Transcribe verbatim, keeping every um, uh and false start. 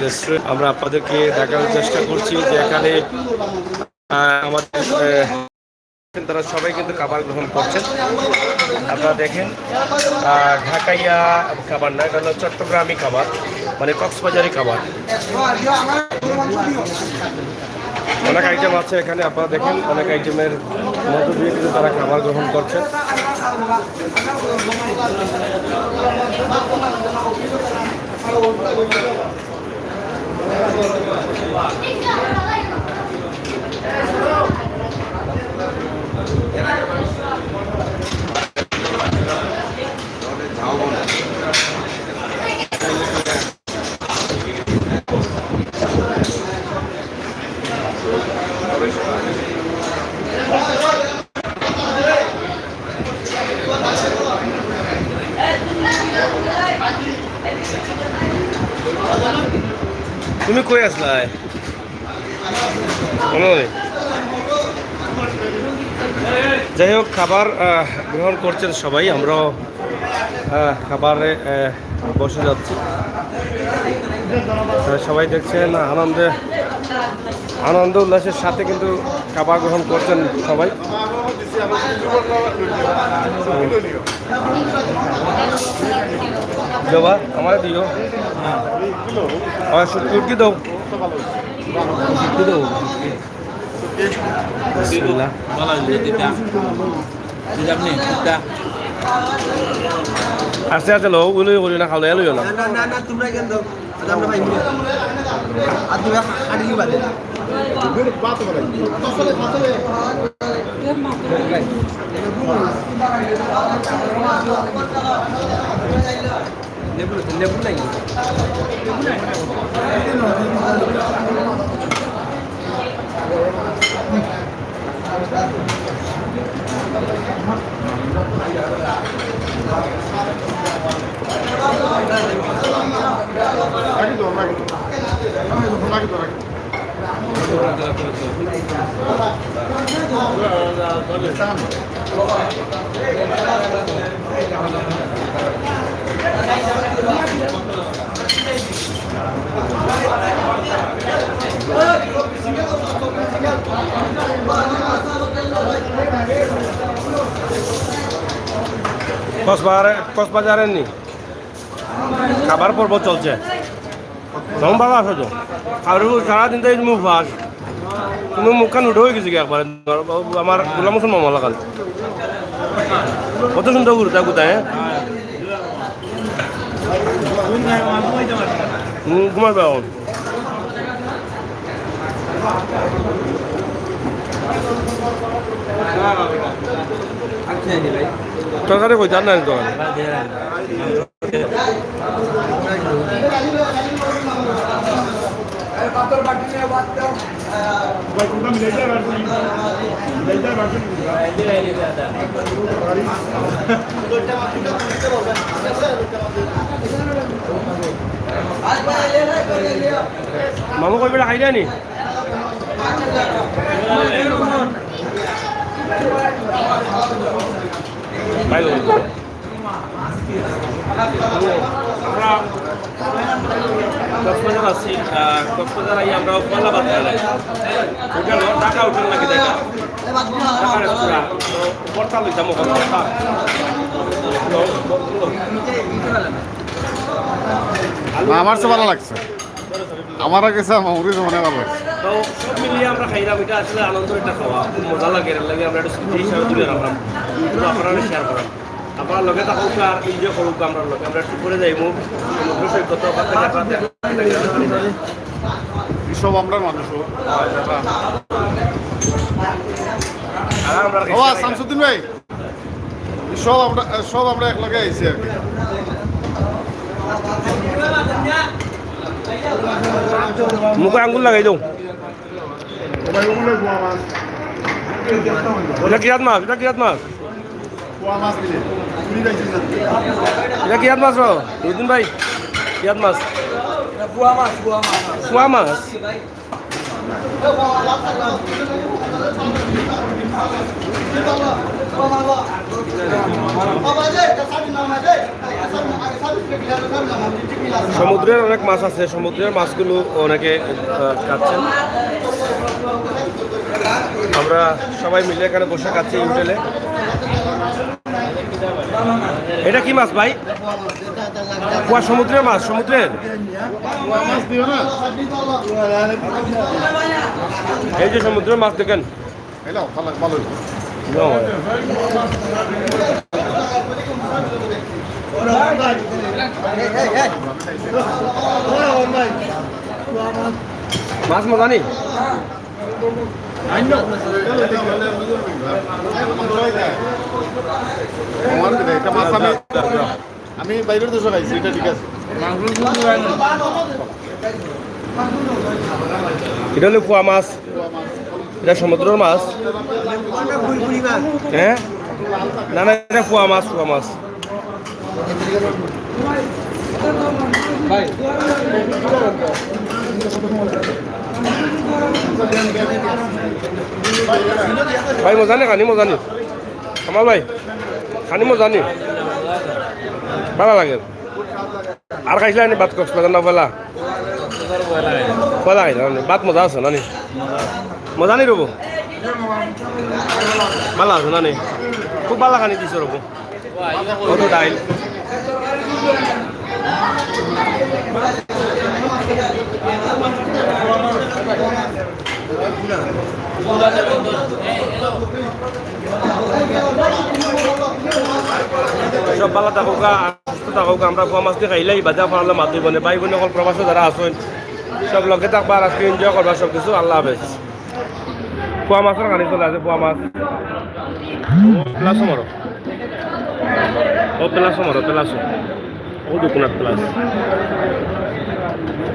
রেস্টুরেন্ট। আমরা আপনাদেরকে দেখানোর চেষ্টা করছি যে এখানে, আহ, আমাদের, আহ, তারা সবাই কিন্তু খাবার গ্রহণ করছেন। আপনারা দেখেন, আহ, ঢাকাইয়া খাবার না, এটা হলো চট্টগ্রামী খাবার, মানে কক্সবাজারি খাবার। অনেক আইটেম আছে এখানে, আপনারা দেখেন, অনেক আইটেমের মধ্য দিয়ে কিন্তু তারা খাবার গ্রহণ করছেন। তুমি কই আছলায়? মনে হয়। যাই হোক, খাবার, আহ, গ্রহণ করছেন সবাই। আমরাও, আহ, খাবারে, আহ, বসে যাচ্ছি। আহ, সবাই দেখছেন আনন্দে, আনন্দ উল্লাসের সাথে কিন্তু খাবার গ্রহণ করছেন সবাই। দেবা, আমারে দিও। আমার শুটকি দাও। শুটকি দাও। বিসমিল্লাহ। আস্তে আস্তে লও, ওগুলো করিও না, খাওয়া লইও না। না, না, না, না, তোমরা কেন দাও? আচ্ছা, আমরা ভাই মিলে। আর তোমরা খালি কি বাদে? লেবু, লেবু নাই। কক্সবাজারে, কক্সবাজারের নি খাবার পর্ব চলছে। তখন ভালো আছো তো? আর সারাদিন তো এই তুমি উপাস। তুমি মুখখান উঠে হয়ে গেছে কি একবারে? আমার গোলাম হোসেন মামা লাগাল। কত সুন্দর ঘুরতে কোথায়, হ্যাঁ? হুম, ঘুমাই পাও। তরকারি কই? জান না তো। মামু কই বেটা খাইলে নি? আমরা কক্সবাজার আছি, আহ, কক্সবাজার আই আমরা পয়লা বাদ খাইলাই। হোটেল, ঢাকা হোটেল নাকি দেখা? ঢাকা রেস্তোরাঁ। তো ভর্তা লইতাম ওখানে, ভর্তা। না, আমার তো ভালো লাগছে। আমার কাছে মামুরির মানে ভালো লাগছে। তো সব মিলিয়ে আমরা খাইলাম, এটা আসলে আনন্দের একটা খাওয়া, খুব মজা লাগে। এর লাগি আমরা একটা স্মৃতি হিসাবে তুলে রাখলাম, তো আপনারা শেয়ার করেন। আপনারা লগে থাকুক আর এনজয় করুক আমরা লগে। আমরা একটু করে যাইব সমুদ্র সৈকত, ওখান থেকে আপনারা দেখেন। সব আমরা মানুষ। আর আমরা ও, শামসুদ্দিন ভাই, সব আমরা, সব আমরা এক লগে আইছি আর কি। মুখে আঙ্গুল লাগাই দাও। এটা কি জাত মাছ? এটা কি জাত মাছ? এটা কি জাত মাছ, নুরুদ্দিন ভাই? কি জাত মাছ? পোয়া মাছ, পোয়া মাছ। পোয়া মাছ? সমুদ্রের অনেক মাছ আছে, সমুদ্রের মাছগুলো অনেকে আহ, খাচ্ছেন। আমরা সবাই মিলে এখানে বসে খাচ্ছি হোটেলে। এটা কি মাছ ভাই? কুয়া সমুদ্রের মাছ, সমুদ্রের। এই যে সমুদ্রের মাছ দেখেন। মাছ মজা নি? আমি বাইরের দেশে খাইছি, এটা ঠিক আছে। এটা হলো পোয়া মাছ। এটা সমুদ্রের মাছ। হ্যাঁ, না না, এটা পোয়া মাছ, পোয়া মাছ। ভাই মজা নি, খানি মজা নি? কামাল ভাই, খানি মজা নি? ভালা লাগে। আর খাইছলা নি ভাত কক্সবাজার না পয়লা? পয়লা খাইছলা নি? ভাত মজা আছে না নি? মজা নি রবো? ভালা আছে না নি? খুব ভালা খানি দিছে রবো। কত ডাইল। সব ভালা থাকউক্কা, সুস্থ থাকউক্কা। আমরা পোয়া মাছ দি খাইলাই, বাদে আপনারার লগে মাতিব নে। ভাই বইন অকল প্রবাসে যারা আছইন, সব লগে থাকবা আর আজকে এনজয় করবা সব কিছু। আল্লাহ হাফেজ। পোয়া মাছর খানি চলে আছে, পোয়া মাছ। প্লাস মারো। ও প্লাস মারো, প্লাস। ও দুকুনাত প্লাস।